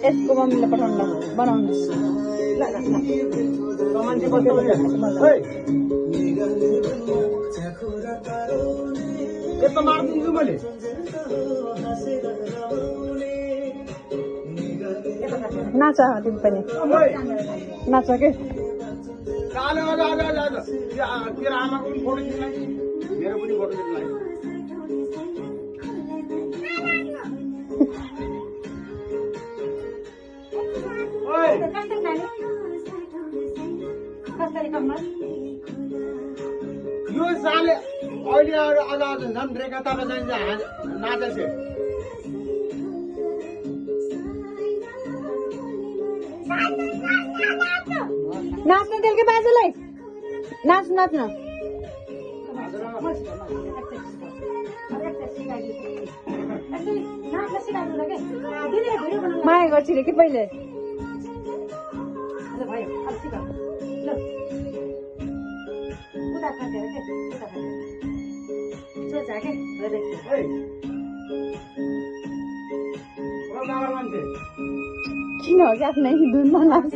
यसको मम्मीले पठाउनु बनाउनु नाच तिमी पनि नाच के यो साले अहिले आज झन् रेखा तापा जान्छ नाचेछ नाच्नु तेलकै बाजेलाई नाच्नु नाच्नु माया गर्छ रे कि पहिले किन हो कि आफ्नै धुनमा नाच्छ